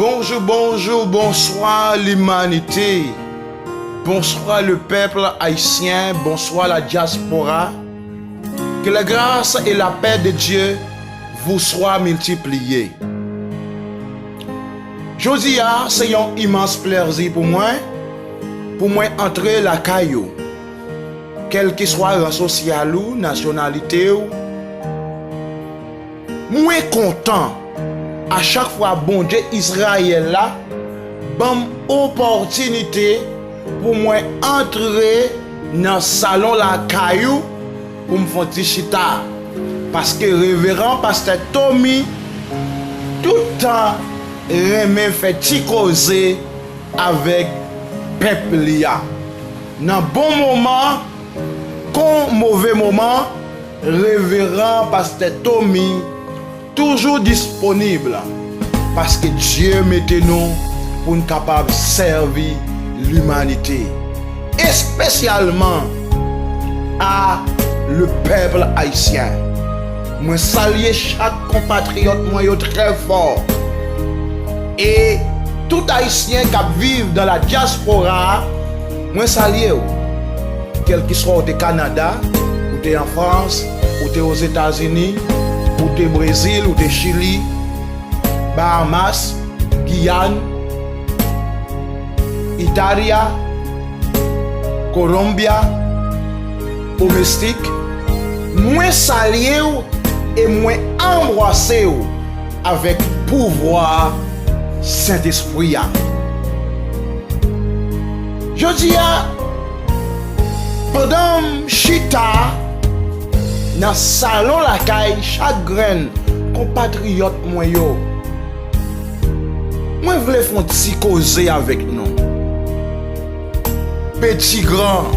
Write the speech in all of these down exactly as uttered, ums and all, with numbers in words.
Bonjour, bonjour, bonsoir l'humanité. Bonsoir le peuple haïtien, bonsoir la diaspora. Que la grâce et la paix de Dieu vous soient multipliées. Jodi a, se yon imans plèzi pou mwen, pou mwen antre lakay ou. Kèlkeswa ran sosyal ou, nasyonalite w, mwen kontan a chak fwa Bondye Izrayèl la ban m opòtinite pou mwen antre nan salon lakay ou pou m fè yon ti chita. Paske Reveran Pastè Tommy tout tan renmen fè ti koze avèk pèp li a. Nan bon moman kon move moman, Reveran Pastè Tommy toujou disponib, paske Dye mete nou pou n kapab sèvi limanite, espesyalman a le peuple haïtien. Mwen salye chak konpatriyòt mwen yo trè fò. E tout Ayisyen k ap viv dans la diaspora, mwen salye w. Kèlkeswa ou te Kanada, ou te an Frans, ou te Ozetazini, ou te Brezil, ou te Chili, Bahamas, Giyàn, Italya, Colombia, o Meksik, mwen salye w e mwen anbrase w avèk pouvwa Sentespri a. Jodi a, pandan m chita nan salon lakay chak grenn konpatriyòt mwen yo, mwen vle fè yon ti koze avèk nou. Peti gran,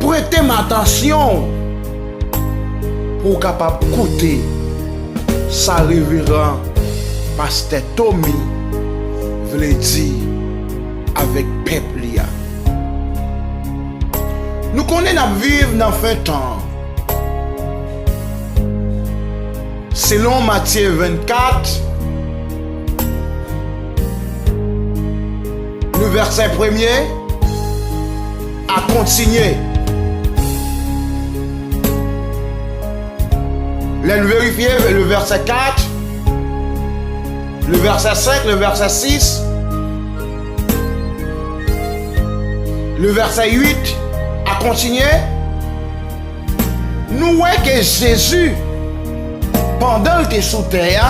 prete m atansyon pou w kapab koute sa Reveran Pastè Tommy vle di avèk pèp li a. Nou konnen n ap viv nan fen tan. Selon Matye vennkat, le vèsè premye a kontinye. Lè n verifye, le vèsè kat, le vèsè senk, le vèsè sis, le vèsè uit a kontinye. Nou wè ke Jezi, pandan l te sou tè a,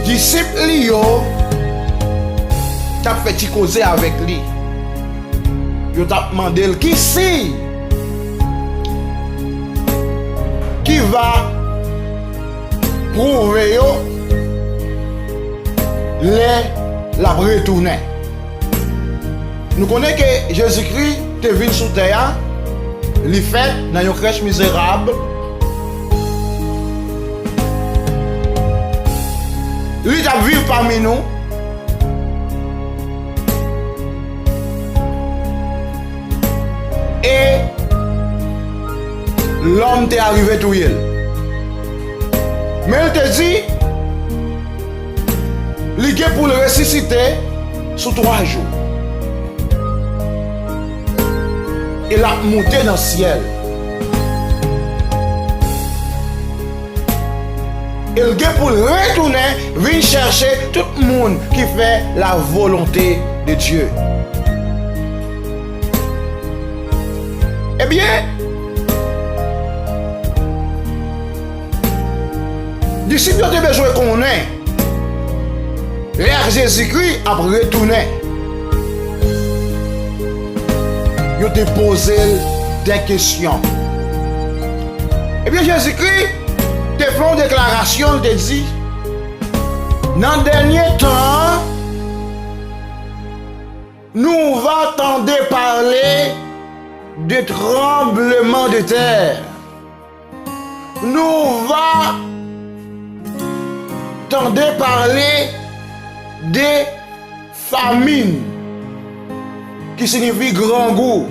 disip li yo t ap fè ti koze avèk li. Yo t ap mande l ki siy ki va pwouve yo lè l ap retounen. Nou konnen ke Jezikri te vin sou tè a, li fèt nan yon krèch mizerab, li t ap viv pami nou, e lòm te arive touye l. Men l te di, li gen pou l resisite sou twa jou. E l ap moute nan syèl. E l gen pou l retounen vin chèche tout moun ki fè la volonte de Dye. Ebyen, disip yo te bezwen konnen lè Jezikri ap retounen. Yo te poze l de kesyon. Ebyen, Jezikri te fè yon deklarasyon, l te di, nan dènye tan an, nous va tande parler de tremblement de terre. Nous va tande parler de famine, ki siyifi grangou.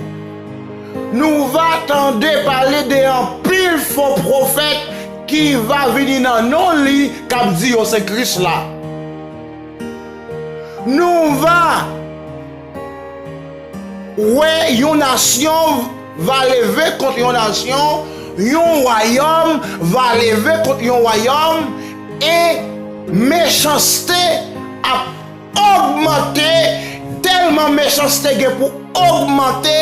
Nou va tande pale de anpil fo pwofèt ki va vini nan non li, k ap di yo se Kris la. Nou va wè yon nasyon va leve kont yon nasyon, yon wayòm va leve kont yon wayòm, e mechanste ap ogmante, tèlman mechanste gen pou ogmante,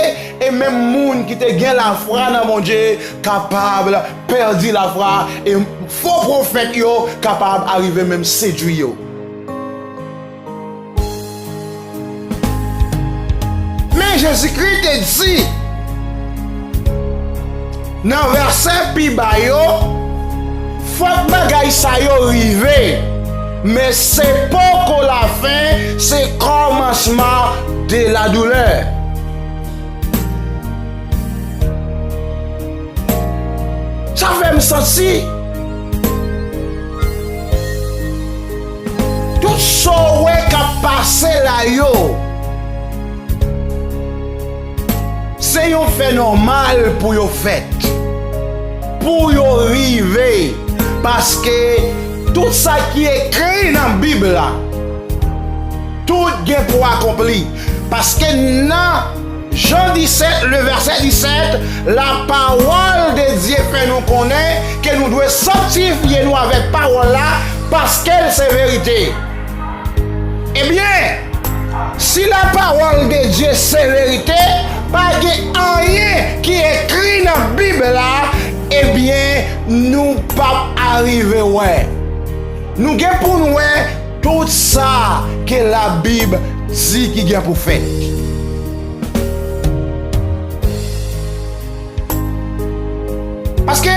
e menm moun ki te gen lafwa nan Bondye kapab pèdi lafwa, e fo pwofèt yo kapab arive menm sedui yo. Men Jezikri te di nan vèsè pi ba yo, fòk bagay sa yo rive, men se poko lafen, se kòmansman de ladoulè. Sa fè m santi tout sa w wè k ap pase la yo, se yon fè nòmal pou yo fèt, pou yo rive, paske tout sa ki ekri nan Bib la, tout gen pou akonpli. Paske nan Jan disèt, le vèsè disèt, la pawòl de Dye fè nou konnen ke nou dwe sanktifye nou avèk pawòl la, paske l se verite. Ebyen, si la pawòl de Dye se verite, pa gen anyen ki ekri nan Bib la, ebyen, nou p ap arive wè. Nou gen pou n wè tout sa ke Labib di ki gen pou fèt. Paske,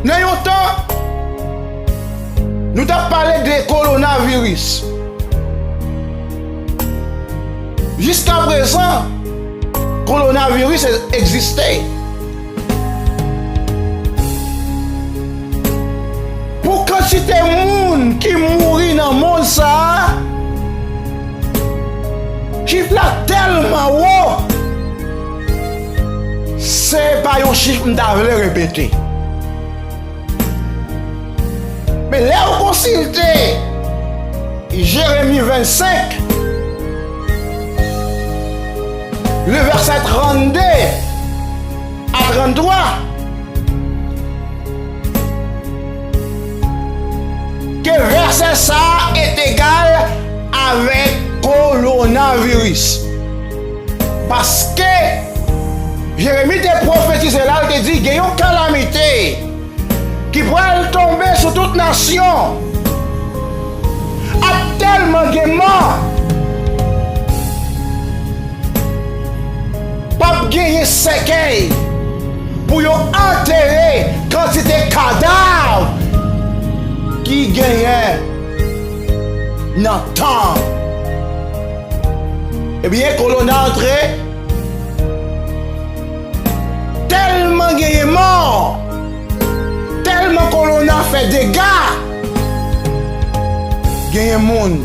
nan yon tan, nou t ap pale de kowonaviris. Jiskaprezan, kowonaviris e-, egziste. Pou kantite moun ki mouri nan mond sa a, chif la tèlman wo, se pa yon chif m ta vle repete. Men lè w konsilte Jeremi vennsenk, le vèsè trannde a tranntwa, ke vèsè sa a est égal avèk kowonaviris. Paske Jeremi te pwofetize la, l te di gen yon kalamite ki pral tonbe sou tout nasyon. Ap tèlman gen mò, p ap genyen sèkèy pou yo antere kantite kadav ki genyen nan tan. Ebyen, kowona antre, tèlman genyen mò, tèlman kowona fè dega, genyen moun,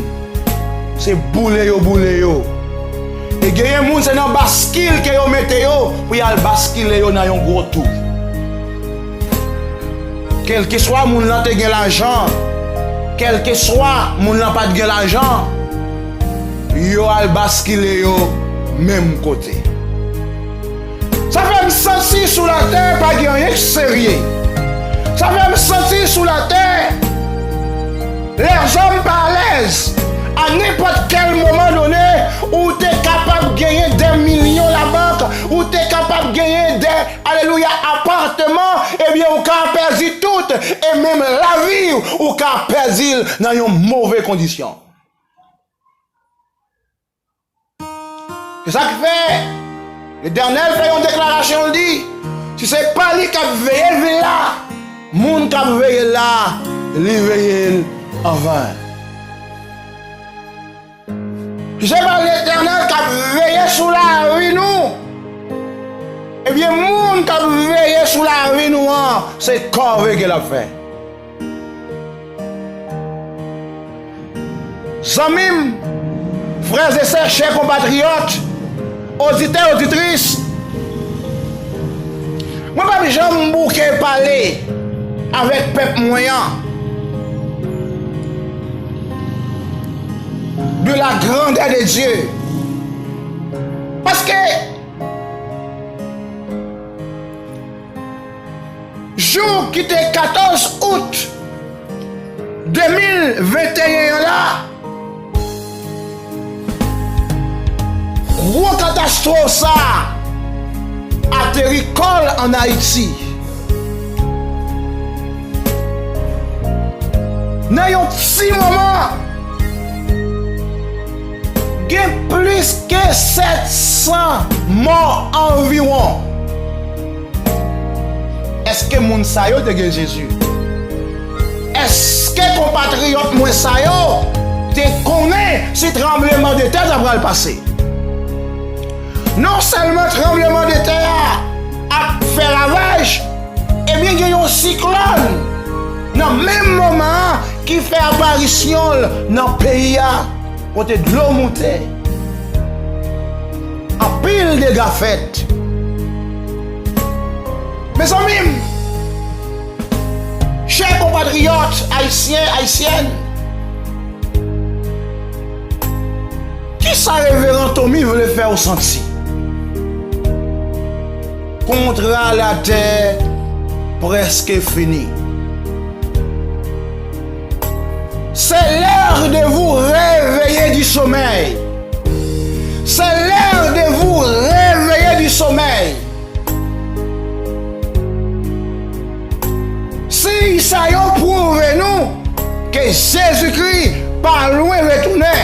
se boule yo boule yo. E genyen moun, se nan baskil ke yo mete yo pou y al baskile yo nan yon gwo tou. Kèlkeswa moun lan te gen lajan, kèlkeswa moun lan pa t gen lajan, yo al baskile yo menm kote. Sa fè m santi sou latè pa gen anyen k serye. Sa fè m santi sou latè, lèzòm pa alèz. A nenpòt kèl moman done, ou te kapab genyen dè milyon labank, ou te kapab genyen dè, alelouya, apatman, ebyen, ou ka pèdi tout, e menm lavi w, ou ka pèdi l nan yon move kondisyon. Se sa k fè, Letènèl fè yon deklarasyon, l di, si se pa li k ap veye vil la, moun k ap veye l la, li veye l anven. Si se pa Letènèl k ap veye sou lavi nou, ebyen, moun k ap veye sou lavi nou an, se kòve ke l ap fè. Zanmi m, frè e sè, chè konpatriyòt, Oditè, oditris, mwen p ap janm bouke pale avèk pèp mwen an de la grandeur de Dieu. Paske jou ki te katòz out de mil venteyen an la, gwo katastwòf sa a ateri kò l ann Ayiti. Nan yon ti moman, gen plis ke sèt san mò anviwon. Èske moun sa yo te gen Jezi? Èske konpatriyòt mwen sa yo te konnen si tranblemanntè ta pral pase? Non sèlman tranblemanntè a ap fè ravaj, ebyen gen yon siklòn nan menm moman an ki fè aparisyon l nan peyi a, kote dlo moute. Anpil dega fèt. Mezanmi m, chè konpatriyòt ayisyen, ayisyèn, kisa Reveran Tommy vle fè w santi? Kontra latè prèske fini. C'est l'heure de vous réveiller du sommeil. C'est l'heure de vous réveiller du sommeil. Siy sa yo pwouve nou ke Jezikri pa lwen retounen.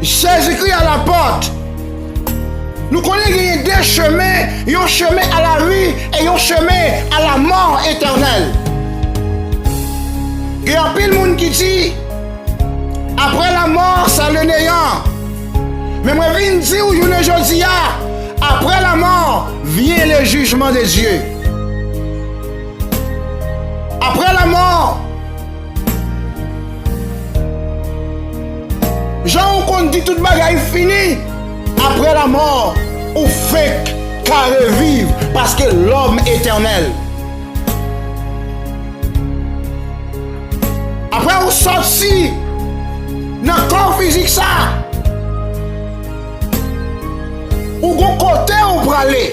Jezikri a la pòt. Nou konnen genyen de chemen, yon chemen a lavi e yon chemen a la mò etènèl. Gen anpil moun ki di, après la mort, c'est le néant. Men mwen vin di w jounen jodi a, après la mort vient le jugement de Dieu. Après la mort, jan ou konn di tout bagay fini, après la mort, ou fenk ka reviv, paske l'homme éternel. Apre ou sòti nan kò fizik sa, ou gon kote ou prale.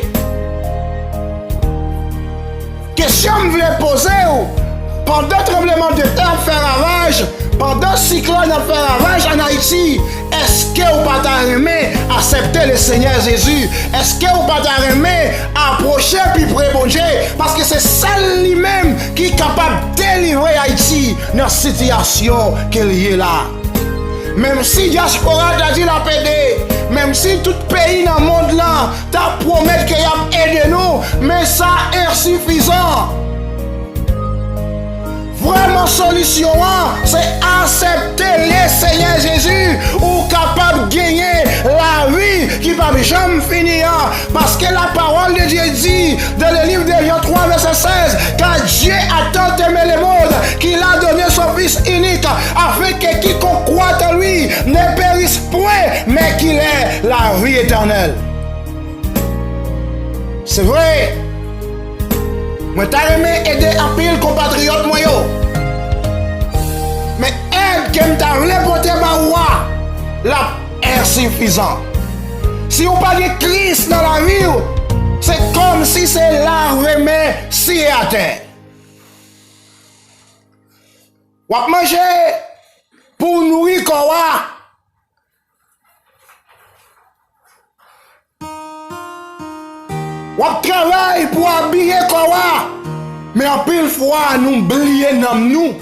Kesyon m vle poze w, pandan tranblemanntè ap fè ravaj, pandan siklòn ap fè ravaj ann Ayiti, èske w pa ta renmen aksepte le Senyè Jezi? Èske w pa ta renmen apwoche pi pre Bondye? Paske se sèl li menm ki kapab delivre Ayiti nan sitiyasyon ke l ye la. Menm si dyaspora ta di l ap ede, menm si tout peyi nan mond lan ta pwomèt ke y ap ede nou, men sa ensifizan. Vrèman, solisyon an, se aksepte le Senyè Jezi. Ou kapab genyen lavi ki p ap janm fini an. Paske la parole de Dieu dit, dans le livre de Jean trois, verset seize, car Dieu a tant aimé le monde qu'il a donné son Fils unique, afin que quiconque croit en lui ne périsse point, mais qu'il ait la vie éternelle. Se vre, mwen ta renmen ede anpil konpatriyòt mwen yo. Men èd ke m ta vle pote ba ou a, l ap ensifizan. Si w pa gen Kris nan lavi w, se kòmsi se lave men sye atè. W ap manje pou w nouri kò w a. W ap travay pou w abiye kò w a. Men anpil fwa, nou bliye nanm nou.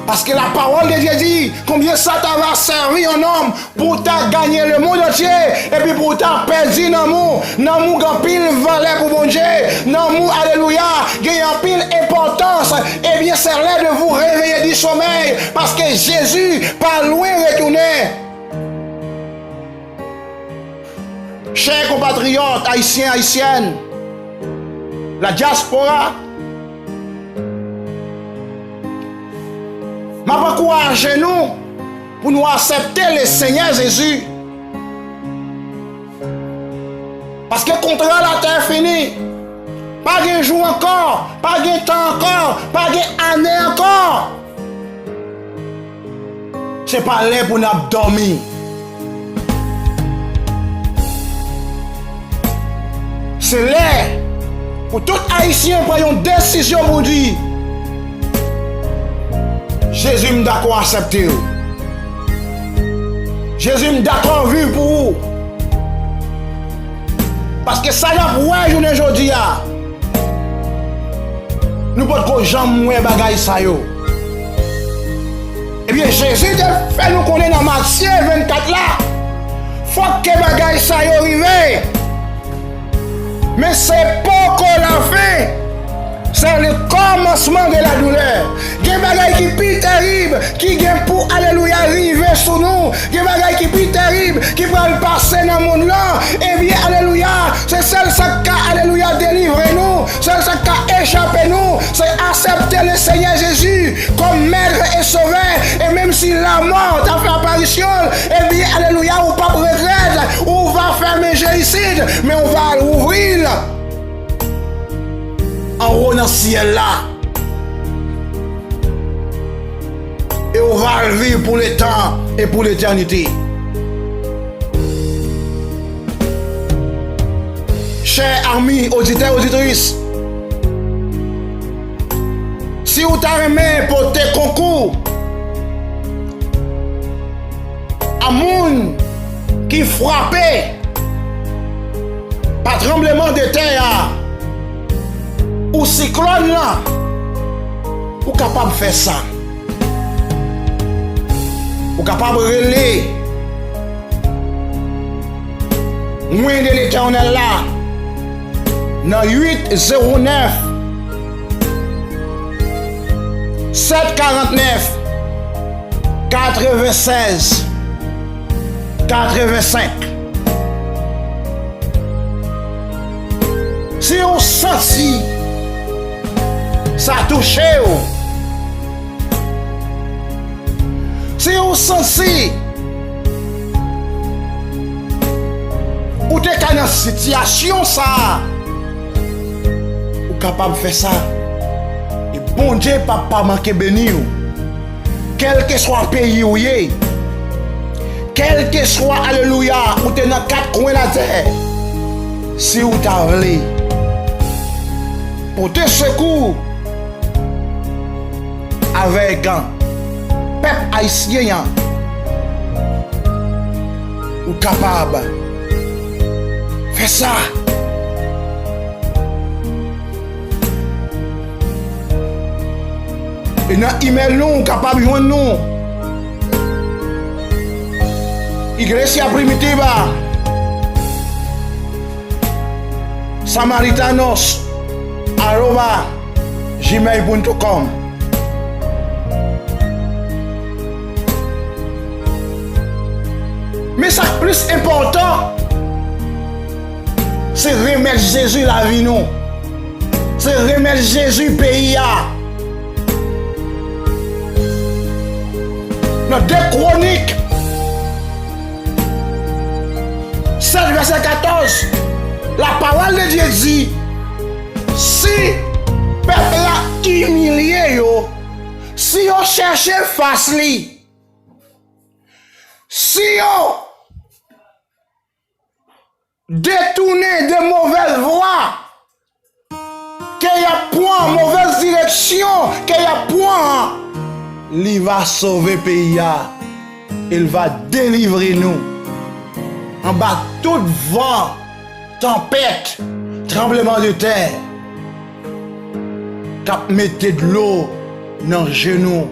Paske la parole de Dieu dit, combien ça t'avait servi un homme pou w ta ganye lemonn antye, epi pou w ta pèdi nanm ou. Nanm ou gen anpil valè pou Bondye. Nanm ou, alelouya, gen anpil enpòtans. Ebyen, c'est l'heure de vous réveiller du sommeil, paske Jezi pa lwen retounen. Chè konpatriyòt ayisyen, ayisyèn, la diaspora, m ap ankouraje nou pou nou aksepte le Senyè Jezi. Paske kontra latè fini. Pa gen jou ankò, pa gen tan ankò, pa gen ane ankò. Se pa lè pou n ap dòmi. Se lè pou tout Ayisyen pran yon desizyon pou di, Jezi, m dakò aksepte w. Jezi, m dakò viv pou ou. Paske sa n ap wè jounen jodi a, nou potko janm wè bagay sa yo. Ebyen, Jezi te fè nou konnen nan Matye vennkat la, fòk ke bagay sa yo rive. Men se poko lafen. Se le kòmansman de la doulè. Gen bagay ki pi terib, ki gen pou, alelouya, rive sou nou. Gen bagay ki pi terib, ki pral pase nan mond lan. Ebyen, alelouya, se sèl sa k ka, alelouya, delivre nou. Sèl sa k ka echape nou, se aksepte le Senyè Jezi kòm Mèt e Sovè. E menm si lamò ta fè aparisyon l, ebyen, alelouya, ou p ap regrèt, ou va fèmen je isit, men ou va al ouvri l anwo nan syèl la. E ou va al viv pou letan e pou letènite. Chè ami, oditè, oditris, si ou ta renmen pote konkou a moun ki frape pa tranbleman de tè a ou siklòn lan, ou kapab fè sa. Ou kapab rele Mwen de Letènèl la nan uit zewo nèf, sèt karant nèf, katrevennsèz, katrevensenk. Si ou santi sa touche w, si ou santi ou te ka nan sitiyasyon sa a, ou kapab fè sa. E Bondye p ap pa manke beni w. Kèlkeswa peyi ou ye, kèlkeswa, alelouya, ou te nan kat kwen latè, si ou ta vle pote sekou avèk pèp ayisyen an, ou kapab fè sa. E nan imèl nou, ou kapab jwenn nou. Iglesia Primitiva Samaritanos arroba gmail punto com. Men sa k plis enpòtan, se remèt Jezi lavi nou. Se remèt Jezi peyi a. Nan de Kwonik sèt vèsè katòz, la parole de Dieu di, si pèp la imilye yo, si yo chèche fas li, si yo detounen de movèz vwa ke y ap pran, movèz direksyon ke y ap pran, li va sove peyi a, e l va delivre nou anba tout van, tanpèt, tranbleman de tè k ap mete dlo nan je nou.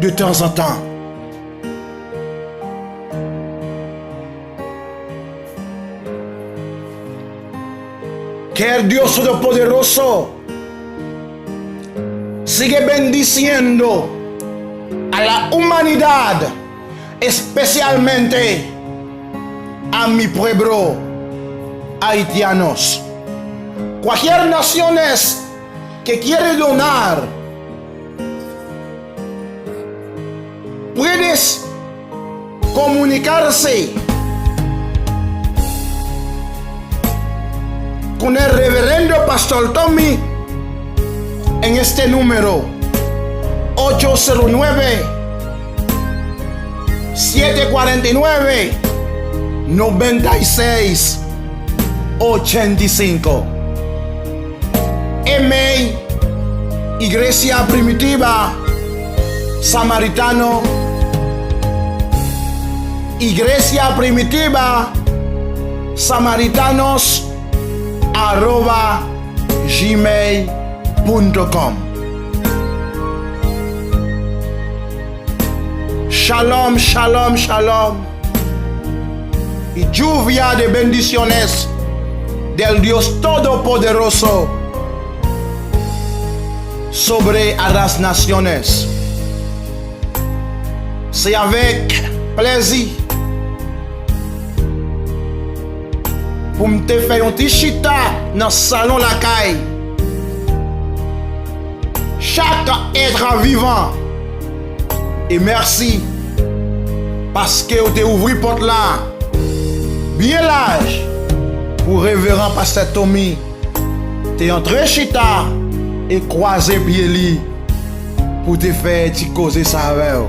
De tanzantan. Que el Dios Todopoderoso sigue bendiciendo a la humanidad, especialmente a mi pueblo haitianos. Cualquier naciones que quiere donar es comunicarse con el reverendo pastor Tommy en este número, ocho cero nueve, siete cuarenta y nueve, noventa y seis, ochenta y cinco. Email: Iglesia Primitiva Samaritano, Iglesia Primitiva Samaritanos arroba gmail punto com. Shalom, shalom, shalom. Y lluvia de bendiciones del Dios Todopoderoso sobre a las naciones. Se avèk plèzi pou m te fè yon ti chita nan salon lakay chak èt vivan. E mèsi paske w te ouvri pòt la byen laj pou reveran pastè Tommy te antre chita e kwaze pye li pou te fè ti koze sa avè w.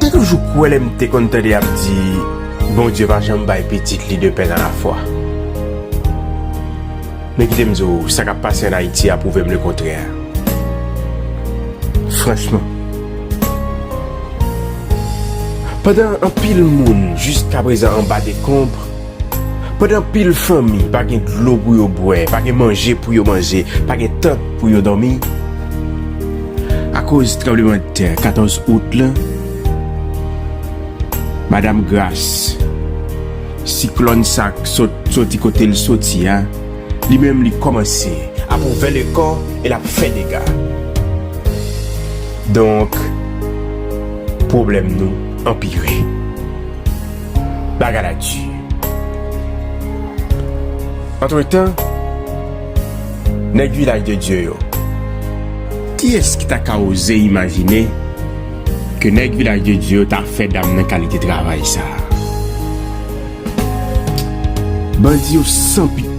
Mwen toujou kwè lè m te konn tande y ap di, Bondye pa janm bay pitit li de pèn alafwa. Men kite m di w, sa k ap pase ann Ayiti a pwouve m lekontrè. Franchman. Pandan anpil moun jiskaprezan anba dekonb, pandan anpil fanmi pa gen dlo pou yo bwè, pa gen manje pou yo manje, pa gen tant pou yo dòmi, akoz tranblemanntè katòz out lan, Madanm Gras, siklòn sa k sot, soti kote l soti a, li menm li kòmanse ap ouvè lekò e l ap fè dega. Donk, pwoblèm nou anpire. Bagay la di. Antretan, nèg Vilaj de Dye yo, kiyès ki ta ka oze imajine ke nèg Vilaj de Dye yo ta fè dam nan kalite travay sa a? Bandi yo san pit